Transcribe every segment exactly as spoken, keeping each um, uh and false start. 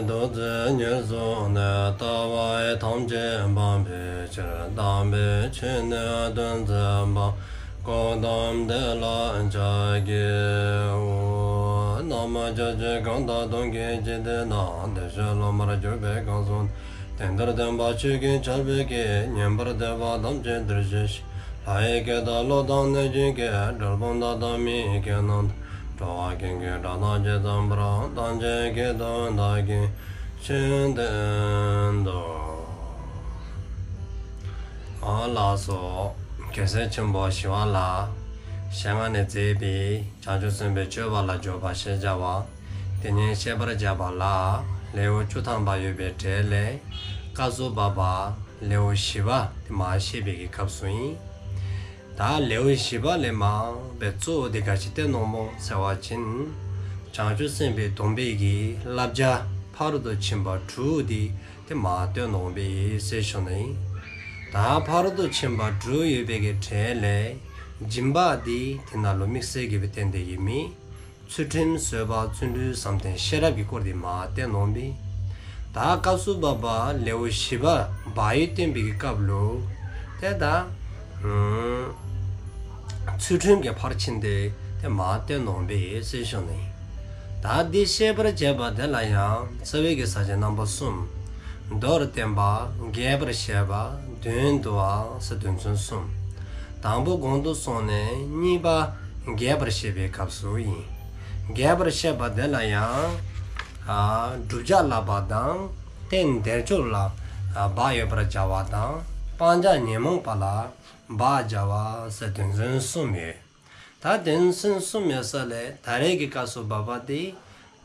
ཐུགས་བརྩེ་ཉེར་བཟུང་ནས། ལྟ་བ་ཐམས་ཅད་སྤང་བའི་ཕྱིར། དམ་པའི་ཆོས་ནི་སྟོན་མཛད་པ། གཽ་ཏམ་དེ་ལ་ཕྱག་འཚལ་ལོ། ན་མོ། ཕྱོགས་བཅུ་གང་དག་སྟོང་གི་འཇིག་རྟེན་ན། བདེ་གཤེགས་སློབ་མར་གྱུར་པའི་གང་ཟག་དེ་འདིར་སྟོན་པ་ཆོས་ཀྱི་ཆར་འབེབས་ཀྱིས། ཉན་པར་འདོད་པ་ཐམས་ཅད་འདིར་གཤེགས་ཤིག། ལྷ་ཡི་སྐད་དང་ཀླུ་དང་གནོད་སྦྱིན་སྐད། གྲུལ་བུམ་དག་དང་མི་ཡི་སྐད་རྣམས་དང་། འགྲོ་བ་ཀུན་གྱི་སྒྲ་སྐད་ཇི་ཙམ་པར། ཐམས་ཅད་སྐད་དུ་བདག་གིས་ཆོས་བསྟན་ཏོ། ཨ་ལགས་སོ། རྒྱལ་སྲས་ཆེན་པོ་ཞི་བ་ལྷའི་ཞལ་སྔ་ནས་མཛད་པའི་བྱང་ཆུབ་སེམས་དཔའི་སྤྱོད་པ་ལ་འཇུག་པ་ཞེས་བྱ་བ། དེ་ཉིད་བཤད་པར་བྱ་བ་ལ་ལེའུ་བཅུ་ཐམ་པ་ཡོད་པའི་གྲས་ལས། སྐབས་སུ་བབ་པ་ལེའུ་བཞི་པ་དེ་མར་བཤད་པའི་གི་སྐབས་སུ་ཨིན། ད་ལེའུ་བཞི་པ་ལས་མར་སྦེ་གཙོ་བོ་དེ་ག་ཅི་སྟོན་ནུག་གོ་ཟེར་བ་ཅིན། བྱང་ཆུབ་སེམས་དཔའི་སྡོམ་པའི་གི་བསླབ་བྱ་ཕ་རོལ་ཏུ་ཕྱིན་པ་དྲུག་དེ་དེ་མར་སྟོན་ནུག་པས་ཟེར་ཞུ་ནི་ཨིན། ད་ཕ་རོལ་ཏུ་ཕྱིན་པ་དྲུག་ཡོད་པའི་གི་གྲས་ལས་སྦྱིན་པ་དེ་དེ་ནང་ལུ་དམིགས་བསལ་གྱི་སྦེ་བསྟན་ཏེ་ཡོད་མི། ཚུལ་ཁྲིམས་བཟོད་པ་བརྩོན་འགྲུས་བསམ་གཏན་ཤེས་རབ་ཀྱི་སྐོར་དེ་མར་བསྟན་ནུག་པས། ད་སྐབས་སུ་བབ་པ་ལེའུ་བཞི་པ་བག་ཡོད་བསྟན་པའི་གི་སྐབས་ལུ། དེ་ད་ཚུལ་ཁྲིམས་ཀྱི་ཕར་ཕྱིན་དེ་དེ་མར་བསྟན་ནུག་པས་ཟེར་ཞུ་ནི་ཨིན། ད་འདི་བཤད་པར་བྱ་བ་དེ་ལ་ཡང་རྩ་བའི་གི་ས་བཅད་རྣམ་པ་གསུམ། མདོར་བསྟན་པ། རྒྱས་པར་བཤད་པ། དོན་བསྡུ་བ་ཟེར་དོན་ཚན་གསུམ། དང་པོ་གོང་དུ་སོང་ནས་གཉིས་པ་རྒྱས་པར་བཤད་པའི་སྐབས་སུ་ཨིན། རྒྱས་པར་བཤད་པ་དེ་ལ་ཡང་། ཨ་བསྒྲུབ་བྱ་བསླབ་པ་དང་། རྟེན་དལ་འབྱོར་ལ་ཨ་བག་ཡོད་པར་བྱ་བ་དང་། སྤང་བྱ་ཉོན་མོངས་པ་ལ་བག་བྱ་བ་ཟེར་དོན་ཚན་གསུམ་ཡོད། ད་དོན་ཚན་གསུམ་ཡོད་ས་ལས་ད་རེས་ཀྱི་སྐབས་སུ་བབ་པ་དེ།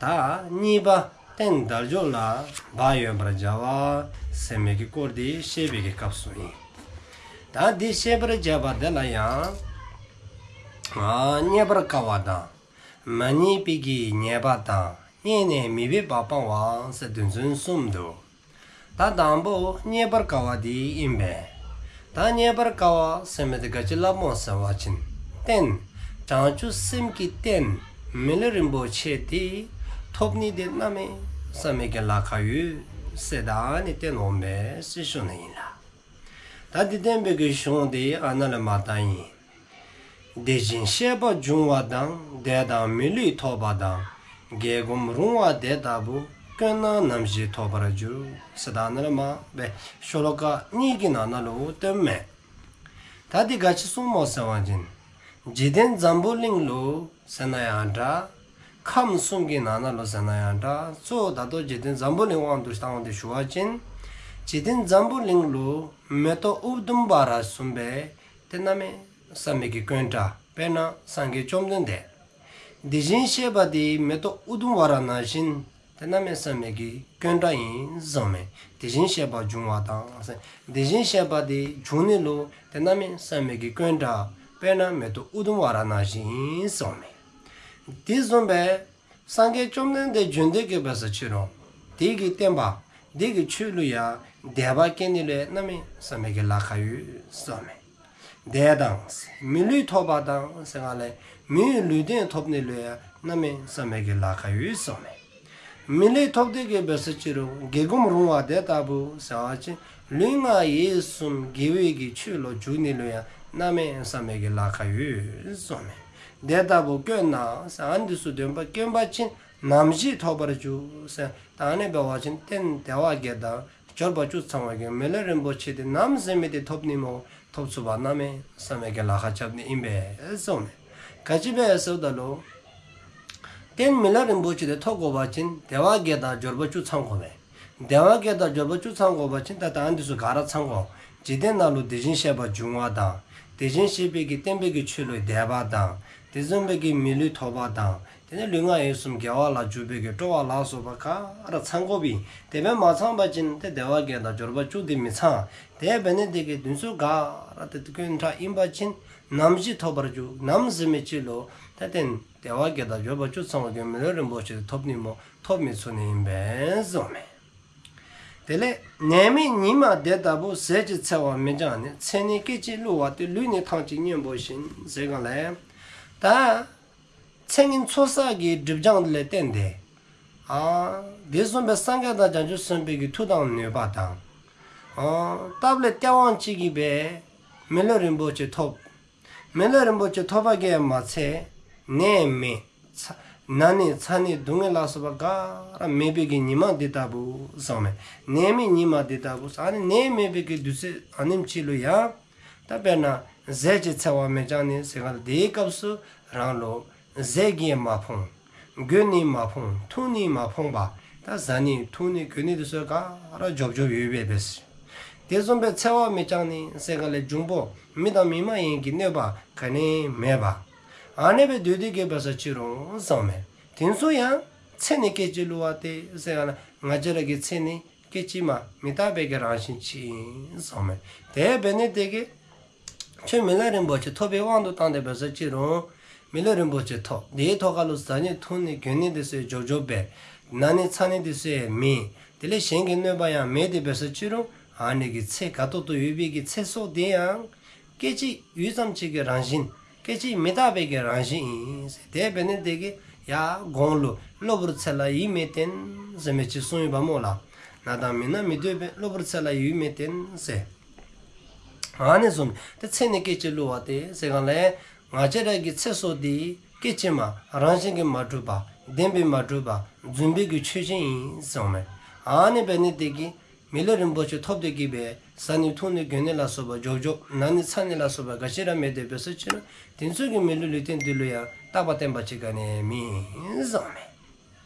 ད་གཉིས་པ་རྟེན་དལ་འབྱོར་ལ་བག་ཡོད་པར་བྱ་བ་ཟེར་མི་གི་སྐོར་དེ་བཤད་པའི་གི་སྐབས་སུ་ཨིན། ད་འདི་བཤད་པར་བྱ་བ་དེ་ལ་ཡང་། ཨ་རྙེད་པར་དཀའ་བ་དང་། མ་རྙེད་པའི་གི་ཉེས་པ་དང་། རྙེད་ནས་མི་འབད་པ་སྤང་བ་ཟེར་དོན་ཚན་གསུམ་འདུག། ད་དང་པོ་རྙེད་པར་དཀའ་བ་དེ་ཨིན་པས། ད་རྙེད་པར་དཀའ་བ་ཟེར་མི་དེ་ག་ཅི་སླབ་སྨོ་ཟེར་བ་ཅིན། རྟེན། བྱང་ཆུབ་སེམས་ཀྱི་རྟེན་མི་ལུས་རིན་པོ་ཆེ་དེ་ཐོབ་ནི་དེ་གནམ་མེད་ས་མེད་ཀྱི་ལཱ་ཁག་ཡོད་ཟེར་ད་ཨ་ནི་བསྟན་འོང་པས་ཟེར་ཞུ་ནི་ཨིན་ལགས། ད་འདི་བསྟན་པའི་གི་གཞུང་དེ་ཨ་ནཱ་ལས་མར་བཏང་ཡི། དེ་བཞིན་གཤེགས་པ་འབྱུང་བ་དང་། དེ་དག་མི་ལུས་ཐོབ་པ་དང་། དགེ་སྒོམ་རུང་བ་དེ་ལྟ་བུ། དཀོན་ན་ནམ་ཞིག་ཐོབ་པར་འགྱུར། ཟེར་ད་ཨ་ནཱ་ལས་མར་སྦེ་ཤོ་ལོ་ཀ་གཉིས་ཀྱི་ནང་ན་ལུ་སྟོནམ་མས། ད་འདི་ག་ཅི་གསུངས་སྨོ་ཟེར་བ་ཅིན། འཇིག་རྟེན་འཛམ་བུ་གླིང་ལུ་ཟེར་ན་ཡང་འདྲ། ཁམས་གསུམ་གྱི་ནང་ན་ལུ་ཟེར་ན་ཡང་འདྲ། གཙོ་བོ་ད་ལྟོ་འཇིག་རྟེན་འཛམ་བུ་གླིང་དབང་དུ་བཏང་སྟེ་ཞུ་བ་ཅིན། འཇིག་རྟེན་འཛམ་བུ་གླིང་ལུ་མེ་ཏོག་ཨུ་དུམ་བ་ར་བཟུམ་སྦེ་དེ་གནམ་མེད་ས་མེད་ཀྱི་དཀོན་དྲགས། དཔེར་ན་སངས་རྒྱས་བཅོམ་ལྡན་འདས། དེ་བཞིན་གཤེགས་པ་དེ་མེ་ཏོག་ཨུ་དུམ་བ་ར་ནང་བཞིན་དེ་གནམ་མེད་ས་མེད་ཀྱི་དཀོན་དྲགས་ཨིན་གསུངསམ་མས། དེ་བཞིན་གཤེགས་པ་འབྱུང་བ་དང་། དེ་བཞིན་གཤེགས་པ་དེ་འབྱུང་ནི་ལུ་དེ་གནམ་མེད་ས་མེད་ཀྱི་དཀོན་དྲགས། དཔེར་ན་མེ་ཏོག་ཨུ་དུམ་བ་ར་ནང་བཞིན་ཨིན་གསུངསམ་མས། དེ་བཟུམ་སྦེ་སངས་རྒྱས་བཅོམ་ལྡན་འདས་བྱོན་ཏེ་གི་འབད་ས་ཅི་རུང་དེ་གི་བསྟན་པ་དེ་གི་ཆོས་ལུ་ཡང་དད་པ་སྐྱེ་ནི་ལུ་གནམ་མེད་ས་མེད་ཀྱི་ལཱ་ཁག་ཡོད་གསུངསམ་མས། དེ་དང་། མི་ལུས་ཐོབ་པ་དང་ཟེར་ག་ལས་མིའི་ལུས་རྟེན་ཐོབ་ནི་ལུ་ཡང་གནམ་མེད་ས་མེད་ཀྱི་ལཱ་ཁག་ཡོད་གསུངསམ་མས། མི་ལུས་ཐོབ་སྟེ་གི་འབད་ས་ཅི་རུང་དགེ་སྒོམ་རུང་བ་དེ་ལྟ་བུ་ཟེར་བ་ཅིན་ལུས་ངག་ཡིད་གསུམ་དགེ་བའི་གི་ཆོས་ལུ་འཇུག་ནི་ལུ་ཡང་གནམ་མེད་ས་མེད་ཀྱི་ལཱ་ཁག་ཡོད་གསུངསམ་མས། དེ་ལྟ་བུ་དཀོན་ན་ཟེར་ཨ་ནི་ཚུ་དོན་པ་དཀོན་པ་ཅིན་ནམ་ཞིག་ཐོབ་པར་འགྱུར་ཟེར། ད་ཨ་ནི་འབད་བ་ཅིན་རྟེན་དལ་བ་བརྒྱད་དང་འབྱོར་པ་བཅུ་ཚང་བའི་གི་མི་ལུས་རིན་པོ་ཆེ་དེ་ནམ་ཟེར་མི་དེ་ཐོབ་ནི་སྨོ། ཐོབ་ཚུགས་པར་གནམ་མེད་ས་མེད་ཀྱི་ལཱ་ཁག་རྐྱབ་ནི་ཨིན་པས་གསུངསམ་མས། ག་ཅི་སྦེ་ཟེརཝ་ད་ལུ་རྟེན་མི་ལུས་རིན་པོ་ཆེ་དེ་ཐོབ་དགོ་པ་ཅིན་དལ་བ་བརྒྱད་དང་འབྱོར་པ་བཅུ་ཚང་དགོ་པས། དལ་བ་བརྒྱད་དང་འབྱོར་པ་བཅུ་ཚང་དགོ་པ་ཅིན་ད་ད་ཨ་ནི་ཚུ་ག་ར་ཚང་དགོ། འཇིག་རྟེན་ནང་ལུ་དེ་བཞིན་གཤེགས་པ་འབྱུང་བ་དང་། དེ་བཞིན་གཤེགས་པའི་གི་བསྟན་པའི་གི་ཆོས་ལུ་དད་པ་དང་། དེ་བཟུམ་སྦེ་གི་མི་ལུས་ཐོབ་པ་དང་། དེ་ནས་ལུས་ངག་ཡིད་གསུམ་དགེ་བ་ལ་འཇུག་པའི་གི་སྤྲོ་བ་ལ་སོགས་པ་ག་ར་ཚང་དགོ་པས། དེ་སྦེ་མ་ཚང་པ་ཅིན་ཏེ་དལ་བ་བརྒྱད་དང་འབྱོར་པ་བཅུ་དེ་མི་ཚང་། དེ་འབད་ནི་དེ་གིས་དེ་ཚུ་ག་ར་ཏེ་དཀོན་དྲགས་ཨིན་པ་ཅིན་ནམ་ཞིག་ཐོབ་པར་འགྱུར། ནམ་ཟེར་མི་ཅིག་ལུ་ད་རྟེན་དལ་བ་བརྒྱད་དང་འབྱོར་པ་བཅུ་ཚང་བའི་གི་མི་ལུས་རིན་པོ་ཆེ་དེ་ཐོབ་ནི་སྨོ། ཐོབ་མི་ཚུགས་ནི་ཨིན་པས་གསུངསམ་མས། དེ་ལས་ནད་མེད་ཉི་མ་དེ་ལྟ་བུ། ཟས་ཀྱི་འཚེ་བ་མི་འབྱང་ནི། ཚེ་ནི་སྐད་ཅིག་བསླུ་བ་སྟེ། ལུས་ནི་ཐང་ཅིག་གཉེན་པོ་བཞིན། ཟེར་ག་ལས་ད་ཚེ་སྔོན་ཚོགས་བསགས་ཀྱི་སྒྲིབ་སྦྱང་ལས་བརྟེན་ཏེ་ ཨ་དེ་བཟུམ་སྦེ་སངས་རྒྱས་དང་བྱང་ཆུབ་སེམས་དཔའི་གི་མཐུ་དང་ནུས་པ་དང་། ཨ་སྟབས་ལེགས་སྟེས་དབང་ཅིག་གིས་སྦེ་མི་ལུས་རིན་པོ་ཆེ་ཐོབ། མི་ལུས་རིན་པོ་ཆེ་ཐོབ་པ་གིས་མ་ཚད་ནད་མེད། ཚ་ན་ནི་ཚ་ནི་སྡུག་བསྔལ་ལ་སོགས་པ་ག་ར་མེད་པའི་གི་ཉི་མ་འདི་ལྟ་བུ་གསུངསམ་མས། ནད་མེད་ཉི་མ་འདི་ལྟ་བུ། ཨ་ནི་ནད་མེད་པའི་གི་དུས་ཚོད་ཨ་ནེམ་ཅིག་ལུ་ཡང་། ད་དཔེར་ན་ཟས་ཀྱིས་འཚེ་བ་མི་བྱང་ནི་ཟེར་ག་ལ་དེའི་སྐབས་སུ་རང་ལུ་ཟས་ཀྱིས་མ་ཕོངས། གོས་ནི་མ་ཕོངས། འཐུང་ནི་མ་ཕོངས་པ། ད་བཟའ་ནི་འཐུང་ནི་གོན་ནི་དེ་ཚུ་ག་ར་འཇོབ་འཇོབ་ཡོདཔ་སྦེ་འབད། དེ་བཟུམ་སྦེ་འཚེ་བ་མི་བྱང་ནི་ཟེར་ག་ལས་འབྱུང་པོ་མི་དང་མི་མ་ཡིན་གྱི་གནོད་པ་ག་ནི་མེདཔ། ཨ་ནི་སྦེ་སྡོད་དེ་གི་འབད་ས་ཅི་རུང་གསུངསམ་མས། དེ་ཚུ་ཡང་ཚེ་ནི་སྐད་ཅིག་བསླུ་བ་སྟེ་ཟེར་ག་ལ་ང་བཅས་ར་གི་ཚེ་ནི་སྐད་ཅིག་མ་མི་རྟག་པའི་གི་རང་བཞིན་ཅིག་ཨིན་གསུངསམ་མས། དེ་འབད་ནི་དེ་གིས་ཁྱོད་མི་ལུས་རིན་པོ་ཆེ་ཐོབ་པའི་དབང་དུ་བཏང་སྟེ་འབད་ས་ཅི་རུང་མི་ལུས་རིན་པོ་ཆེ་ཐོབ། དེའི་ཐོག་ཁ་ལུ་བཟའ་ནི་འཐུང་ནི་གོན་ནི་དེ་ཚུ་འཇོབ་འཇོབ་འབད། ན་ནི་ཚ་ནི་དེ་ཚུ་ཡང་མེད། དེ་ལས་གཞན་གྱི་གནོད་པ་ཡང་མེད་དེ་འབད་ས་ཅི་རུང་ཨ་ནི་གི་ཚེ་དགའ་ཏོག་ཏོ་ཡོད་པའི་གི་ཚེ་སྲོག་དེ་ཡང་སྐད་ཅིག་ཡུད་ཙམ་ཅིག་གི་རང་བཞིན། སྐད་ཅིག་མི་རྟག་པའི་གི་རང་བཞིན་ཨིན་ཟེར། དེ་འབད་ནི་དེ་གིས་ཡར་གོང་ལུ་གློ་བུར་ཚེ་ལ་ཡིད་མི་བརྟན་ཟེར་མི་ཅིག་གསུངས་ཡོདཔ་སྨོ་ལགས། ན་དང་མི་ན་མི་སྡོད་པས། གློ་བུར་ཚེ་ལ་ཡིད་མི་བརྟན་ཟེར། ཨ་ནི་བཟུམ་དེ་ཚེ་ནི་སྐད་ཅིག་བསླུ་བ་སྟེ་ཟེར་ག་ལས་ང་བཅས་ར་གི་ཚེ་སྲོག་འདི་སྐད་ཅིག་མ་རང་བཞིན་གྱིས་མ་གྲུབ་པ། བདེན་པས་མ་གྲུབ་པ། རྫུན་པའི་གི་ཆོས་ཅན་ཨིན་གསུངསམ་མས། ཨ་ནི་འབད་ནི་དེ་གིས་མི་ལུས་རིན་པོ་ཆེ་ཐོབ་སྟེ་གི་སྦེ་བཟའ་ནི་འཐུང་ནི་གོན་ནི་ལ་སོགས་པ་འཇོབ་འཇོབ། ན་ནི་ཚ་ནི་ལ་སོགས་པ་ག་ཅི་ར་མེད་དེ་འབད་ས་ཅི་རུང་དེ་ཚུ་གིས་མི་ལུས་ལུས་རྟེན་འདི་ལུ་ཡང་རྟག་པ་བརྟན་པ་ཅིག་ག་ནི་མེད་གསུངསམ་མས།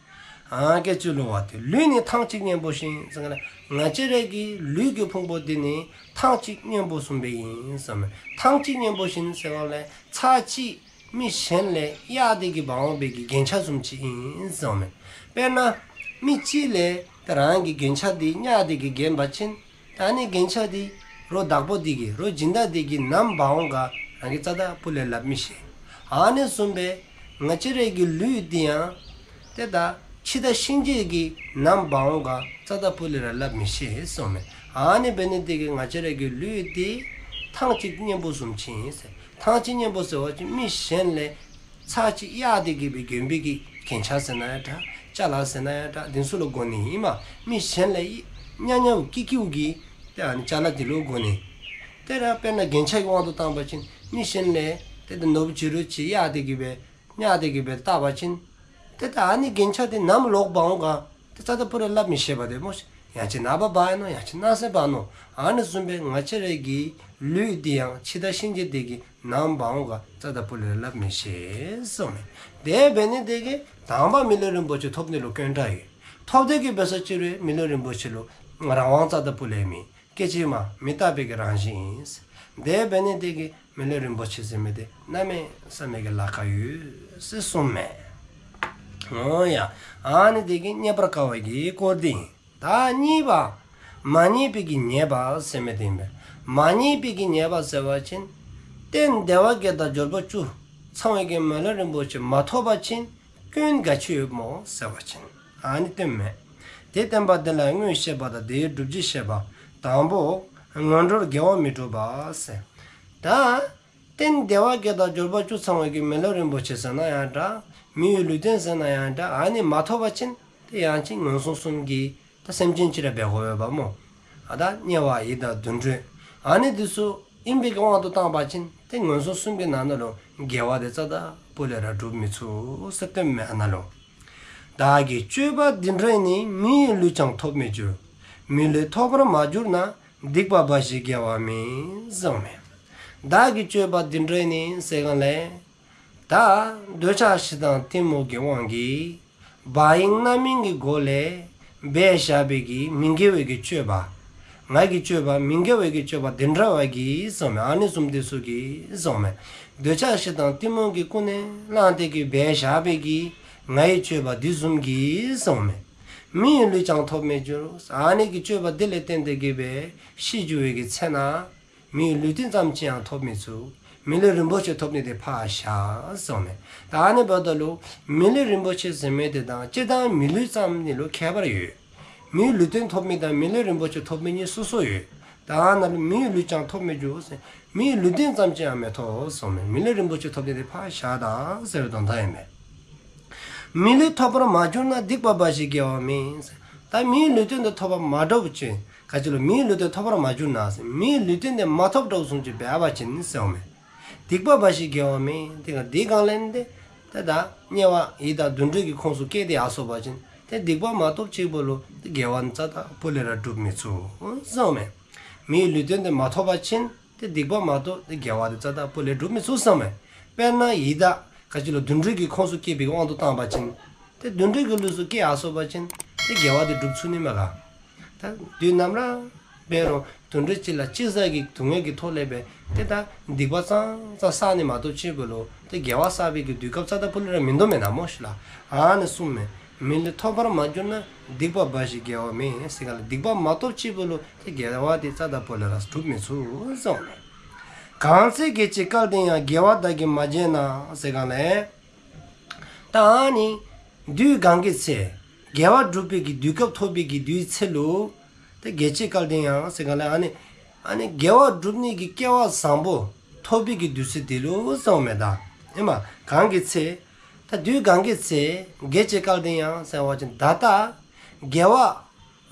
ཨ་སྐད་ཅིག་བསླུ་བ་སྟེ། ལུས་ནི་ཐང་ཅིག་གཉེན་པོ་བཞིན་ཟེར་ག་ལས་ང་བཅས་ར་གི་ལུས་ཀྱི་ཕུང་པོ་འདི་ནི་ཐང་ཅིག་གཉེན་པོ་བཟུམ་སྦེ་ཨིན་གསུངསམ་མས། ཐང་ཅིག་གཉེན་པོ་བཞིན་ཟེར་ག་ལས་ཚར་གཅིག་མི་གཞན་ལས་གཡར་ཏེ་གི་འབག་འོང་བའི་གི་རྒྱན་ཆ་བཟུམ་ཅིག་ཨིན་གསུངསམ་མས། དཔེར་ན་མི་གཅིག་ལས་ཏེ་རང་གི་རྒྱན་ཆ་འདི་གཡར་ཏེ་གི་གྱོན་པ་ཅིན་ད་ཨ་ནི་རྒྱན་ཆ་འདི་རོགས་བདག་པོ་འདི་གིས་རོགས་སྦྱིན་བདག་འདི་གིས་ནམ་འབག་འོང་ག་རང་གིས་རྩ་དང་པོ་ལས་སླབ་མི་ཤེས། ཨ་ནི་བཟུམ་སྦེ་ང་བཅས་ར་གི་ལུས་འདི་ཡང་ཏེ་ད་འཆི་བདག་གཤིན་རྗེ་གིས་ནམ་འབག་འོང་ག་རྩ་དང་པོ་ལས་ར་སླབ་མི་ཤེས་གསུངསམ་མས། ཨ་ནི་འབད་ནི་དེ་གིས་ང་བཅས་ར་གི་ལུས་འདི་ཐང་ཅིག་གཉེན་པོ་བཟུམ་ཅིག་ཨིན་ཟེར། ཐང་ཅིག་གཉེན་པོ་ཟེར་བ་ཅིན་མི་གཞན་ལས་ཚར་གཅིག་གཡར་ཏེ་གི་སྦེ་གྱོན་པའི་གི་རྒྱན་ཆ་ཟེར་ན་ཡང་འདྲ། ཅ་ལ་ཟེར་ན་ཡང་འདྲ། དེ་ཚུ་ལུ་གོ་ནི་ཨིན་མས། མི་གཞན་ལས་ཉག་ཉག་ཀི་ཀིའུ་གི་ཏེ་ཨ་ནི་ཅ་ལ་འདི་ལུ་གོ་ནི། ཏེ་ད་དཔེར་ན་རྒྱན་ཆ་གི་དབང་དུ་བཏང་པ་ཅིན་མི་གཞན་ལས་ཏེ་ད་ནོར་བུ་བྱུ་རུ་ཅིག་གཡར་ཏེ་གི་སྦེ་གཡར་ཏེ་གི་སྦེ་བཏགས་པ་ཅིན་ཏེ་ད་ཨ་ནི་རྒྱན་ཆ་འདི་ནམ་ལོག་འབག་འོང་ག་ཏེ་རྩ་དང་པོ་ལས་སླབ་མི་ཤེས་པ་དེ་སྨོ། ཡང་ཅིན་ནངས་པ་འབག་ནོ། ཡང་ཅིན་གནངས་ཚེ་འབག་ནོ། ཨ་ནི་བཟུམ་སྦེ་ང་བཅས་ར་གི་ལུས་འདི་ཡང་འཆི་བདག་གཤིན་རྗེ་འདི་གིས་ནམ་འབག་འོང་ག་རྩ་དང་པོ་ལས་སླབ་མི་ཤེས་གསུངསམ་མས། དེ་འབད་ནི་དེ་གིས་དང་པ་མི་ལུས་རིན་པོ་ཆེ་ཐོབ་ནི་ལུ་དཀོན་དྲགས་ཡོད། ཐོབ་སྟེ་གི་འབད་ས་ཅི་རུང་མི་ལུས་རིན་པོ་ཆེ་ལུ་རང་དབང་རྩ་དང་པོ་ལས་མེད། སྐད་ཅིག་མ་མི་རྟག་པའི་གི་རང་བཞིན་ཨིན། དེ་འབད་ནི་དེ་གིས་མི་ལུས་རིན་པོ་ཆེ་ཟེར་མི་དེ་གནམ་མེད་ས་མེད་ཀྱི་ལ་ཁག་ཡོད་ཟེར་གསུངསམ་མས། འོ་ཡ། ཨ་ནི་དེ་གིས་རྙེད་པར་དཀའ་བའི་གི་སྐོར་འདི་ཨིན། ད་གཉིས་པ། མ་རྙེད་པའི་གི་ཉེས་པ་ཟེར་མི་དེ་ཨིན་པས། མ་རྙེད་པའི་གི་ཉེས་པ་ཟེར་བ་ཅིན་རྟེན་བདེ་བ་བརྒྱད་དང་འབྱོར་པ་བཅུ་ཚང་བའི་གི་མི་ལུས་རིན་པོ་ཆེ་མ་ཐོབ་པ་ཅིན་སྐྱོན་ག་ཅི་ཡོདཔ་སྨོ་ཟེར་བ་ཅིན། ཨ་ནི་སྟོནམ་མས། དེ་བསྟན་པ་འདི་ལ་དངོས་བཤད་པ་དང་དེའི་སྒྲུབ་བྱེད་བཤད་པ། དང་པོ། ངན་འགྲོར་དགེ་བ་མི་སྒྲུབ་པ་ཟེར། ད་རྟེན་བདེ་བ་བརྒྱད་དང་འབྱོར་པ་བཅུ་ཚང་བའི་གི་མི་ལུས་རིན་པོ་ཆེ་ཟེར་ན་ཡང་འདྲ། མི་ཡི་ལུས་རྟེན་ཟེར་ན་ཡང་འདྲ། ཨ་ནི་མ་ཐོབ་པ་ཅིན་ཏེ་ཡང་ཅིན་ངན་སོང་གསུམ་གྱི་ད་སེམས་ཅན་ཅིག་ར་འབད་དགོ་པས་པ་སྨོ། ཨ་ད་དམྱལ་བ་ཡི་དྭགས་དུད་འགྲོ། ཨ་ནི་དེ་ཚུ་ཨིན་པའི་གི་དབང་དུ་བཏང་པ་ཅིན་ཏེ་ངན་སོང་གསུམ་གྱི་ནང་ན་ལུ་དགེ་བ་དེ་རྩ་དང་པོ་ལས་ར་སྒྲུབ་མི་ཚུགས་ཟེར་སྟོནམ་མས་ཨ་ན་ལུ། བདག་གི་སྤྱོད་པ་འདི་འདྲས་ནི། མི་ཡི་ལུས་ཀྱང་ཐོབ་མི་འགྱུར། མི་ལུས་ཐོབ་པར་མ་གྱུར་ན། སྡིག་པ་འབའ་ཞིག་དགེ་བ་མིན། གསུངསམ་མས། བདག་གི་སྤྱོད་པ་འདི་འདྲས་ནི་ཟེར་ག་ལས། ད་འདོད་ཆགས་ཞེ་སྡང་གཏི་མུག་གི་དབང་གིས་བག་ཡིན་རྣམ་གཡེང་གི་སྒོ་ལས་འབད་བཞག་པའི་གི་མི་དགེ་བའི་གི་སྤྱོད་པ། ང་གི་སྤྱོད་པ་མི་དགེ་བའི་གི་སྤྱོད་པ་འདི་འདྲ་བ་གིས་གསུངསམ་མས། ཨ་ནི་བཟུམ་དེ་ཚུ་གིས་གསུངསམ་མས། འདོད་ཆགས་ཞེ་སྡང་གཏི་མུག་གིས་ཀུན་ནས་བསླངས་ཏེ་གི་འབད་བཞག་པའི་གི་ང་ཡི་སྤྱོད་པ་འདི་བཟུམ་གིས་གསུངསམ་མས། མི་ཡི་ལུས་ཀྱང་ཐོབ་མི་འགྱུར། ཨ་ནི་གི་སྤྱོད་པ་འདི་ལས་བརྟེན་ཏེ་གི་སྦེ་ཤི་འགྱུར་བའི་གི་ཚེ་ན་མི་ཡི་ལུས་རྟེན་ཙམ་ཅིག་ཡང་ཐོབ་མི་ཚུགས། མི་ལུས་རིན་པོ་ཆེ་ཐོབ་ནི་དེ་ཕར་བཞག་གསུངསམ་མས། ད་ཨ་ནི་འབདཝ་ད་ལུ་མི་ལུས་རིན་པོ་ཆེ་ཟེར་མི་དེ་དང་སྤྱིར་བཏང་མི་ལུས་ཙམ་གཉིས་ལུ་ཁྱད་པར་ཡོད། མི་ཡི་ལུས་རྟེན་ཐོབ་མི་དང་མི་ལུས་རིན་པོ་ཆེ་ཐོབ་མི་གཉིས་སོ་སོ་ཡོད། ད་ཨ་ན་ལུ་མི་ཡི་ལུས་ཀྱང་ཐོབ་མི་འགྱུར་ཟེར། མི་ཡི་ལུས་རྟེན་ཙམ་ཅིག་ཡང་མི་ཐོབ་གསུངསམ་མས། མི་ལུས་རིན་པོ་ཆེ་ཐོབ་ནི་དེ་ཕར་བཞག་ད་ཟེར་བའི་དོན་དག་ཨིན་མས། མི་ལུས་ཐོབ་པར་མ་གྱུར་ན། སྡིག་པ་འབའ་ཞིག་དགེ་བ་མེད། ད་མིའི་ལུས་རྟེན་དེ་ཐོབ་པར་མ་གྱུར་ཅིན་ག་ཅི་ལོ། མིའི་ལུས་རྟེན་ཐོབ་པར་མ་གྱུར་ན་ཟེར། མིའི་ལུས་རྟེན་དེ་མ་ཐོབ་དྲགས་སོང་ཅི་འབད་བ་ཅིན་ཟེརཝ་མས། སྡིག་པ་འབའ་ཞིག་དགེ་བ་མེད། དེ་ག་དེ་གང་ལས་ཏེ་ད་དམྱལ་བ་ཡི་དྭགས་དུད་འགྲོ་གི་ཁོངས་སུ་སྐྱེས་ཏེ་ཡར་སོ་བ་ཅིན་ཏེ་སྡིག་པ་མ་ཐོབ་ཅིག་པོ་ལུ་ཏེ་དགེ་བ་ནི་རྩ་དང་པོ་ལས་ར་སྒྲུབ་མི་ཚུགས་ཟེརཝ་མས། མིའི་ལུས་རྟེན་དེ་མ་ཐོབ་པ་ཅིན་ཏེ་སྡིག་པ་མ་ཐོབ་ཏེ་དགེ་བ་དེ་རྩ་དང་པོ་ལས་སྒྲུབ་མི་ཚུགས་ཟེརཝ་མས། དཔེར་ན་ཡི་དྭགས་ག་ཅི་ལོ་དུད་འགྲོ་གི་ཁོངས་སུ་སྐྱེས་པའི་དབང་དུ་བཏང་བ་ཅིན་ཏེ་དུད་འགྲོ་གི་ལུས་སུ་སྐྱེས་ཡར་སོ་བ་ཅིན་ཏེ་དགེ་བ་དེ་སྒྲུབ་ཚུགས་ནི་མས་ག། ད་དུས་ནམ་ར་འབད་རུང་དུད་འགྲོ་ཅིག་ལ་ཅི་བཟའ་གི་སྡུག་བསྔལ་གྱི་ཐོག་ལས་འབད་ཏེ་ད་སྡིག་པ་ཙང་ཙང་བསགས་ནི་མ་གཏོགས་ཅིག་པོ་ལུ་ཏེ་དགེ་བ་བསགས་པའི་གི་དུས་སྐབས་རྩ་དང་པོ་ལས་ར་མིན་འདུག་མེན་ན་མོ་ཤིག་ལགས། ཨ་ནི་གསུངམ་མས། མི་ལུས་ཐོབ་པར་མ་གྱུར་ན། སྡིག་པ་འབའ་ཞིག་དགེ་བ་མེད་ཟེར་ག་ལས། སྡིག་པ་མ་ཐོབ་ཅིག་པོ་ལུ་ཏེ་དགེ་བ་དེ་རྩ་དང་པོ་ལས་ར་སྒྲུབ་མི་ཚུགས་ཟེརཝ་མས། གང་ཚེ་བགེགས་བྱེད་སྐལ་ལྡན་ཡང་། དགེ་བ་བདག་གིས་མ་བྱས་ན་ཟེར་ག་ལས། ད་ཨ་ནི་དུས་གང་གི་ཚེ་དགེ་བ་སྒྲུབ་པའི་གི་དུས་སྐབས་ཐོབ་པའི་གི་དུས་ཚེ་ལུ་ཏེ་བགེགས་བྱེད་སྐལ་ལྡན་ཡང་ཟེར་ག་ལས། ཨ་ནི་ཨ་ནི་དགེ་བ་སྒྲུབ་ནི་གི་སྐལ་བ་བཟང་པོ་ཐོབ་པའི་གི་དུས་ཚོད་དེ་ལུ་ཟེརཝ་མས། ད་ཨེ་མ་གང་གི་ཚེ། ད་དུས་གང་གི་ཚེ་བགེགས་བྱེད་སྐལ་ལྡན་ཡང་ཟེར་བ་ཅིན་ད་ལྟ་དགེ་བ་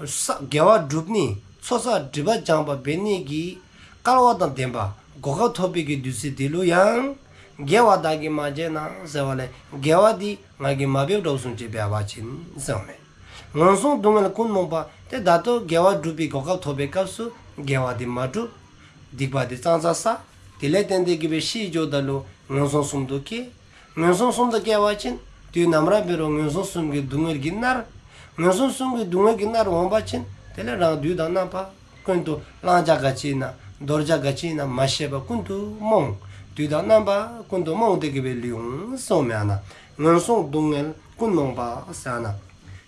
ས་དགེ་བ་སྒྲུབ་ནི་ཚོགས་བསགས་སྒྲིབ་པ་སྦྱང་བ་འབད་ནི་གི་སྐལ་བ་དང་ལྡན་པ་གོ་སྐབས་ཐོབ་པའི་གི་དུས་ཚོད་དེ་ལུ་ཡང་དགེ་བ་བདག་གིས་མ་བྱས་ན་ཟེར་བ་ལས་དགེ་བ་དེ་ང་གིས་མ་འབད་དྲགས་སོང་ཅི་འབད་བ་ཅིན་ཟེརཝ་མས། ངན་སོང་སྡུག་བསྔལ་ཀུན་རྨོངས་པ། ཏེ་ད་ལྟོ་དགེ་བ་སྒྲུབ་པའི་གོ་སྐབས་ཐོབ་པའི་སྐབས་སུ་དགེ་བ་དེ་མ་སྒྲུབ། སྡིག་པ་དེ་ཙང་ཙང་བསགས། དེ་ལས་བརྟེན་ཏེ་གི་འབད་ཤི་འགྱོཝ་ད་ལུ་ངན་སོང་གསུམ་དུ་སྐྱེ། ངན་སོང་གསུམ་དུ་སྐྱེ་བ་ཅིན་དུས་ནམ་ར་འབད་རུང་ངན་སོང་གསུམ་གྱི་སྡུག་བསྔལ་གྱིས་མནར། ངན་སོང་གསུམ་གྱི་སྡུག་བསྔལ་གྱིས་མནར་འོང་བ་ཅིན་དེ་ལས་རང་དུས་དང་རྣམ་པ་ཀུན་ཏུ་བླང་བྱ་ག་ཅི་ཨིན་ན་དོར་བྱ་ག་ཅི་ཨིན་ན་མ་ཤེས་པར་ཀུན་ཏུ་རྨོངས། དུས་དང་རྣམ་པ་ཀུན་ཏུ་རྨོངས་ཏེ་གི་འབད་ལུས་འོང་གསུངམ་མས། ཨ་ན་ངན་སོང་སྡུག་བསྔལ་ཀུན་རྨོངས་པ་ཟེར་ན།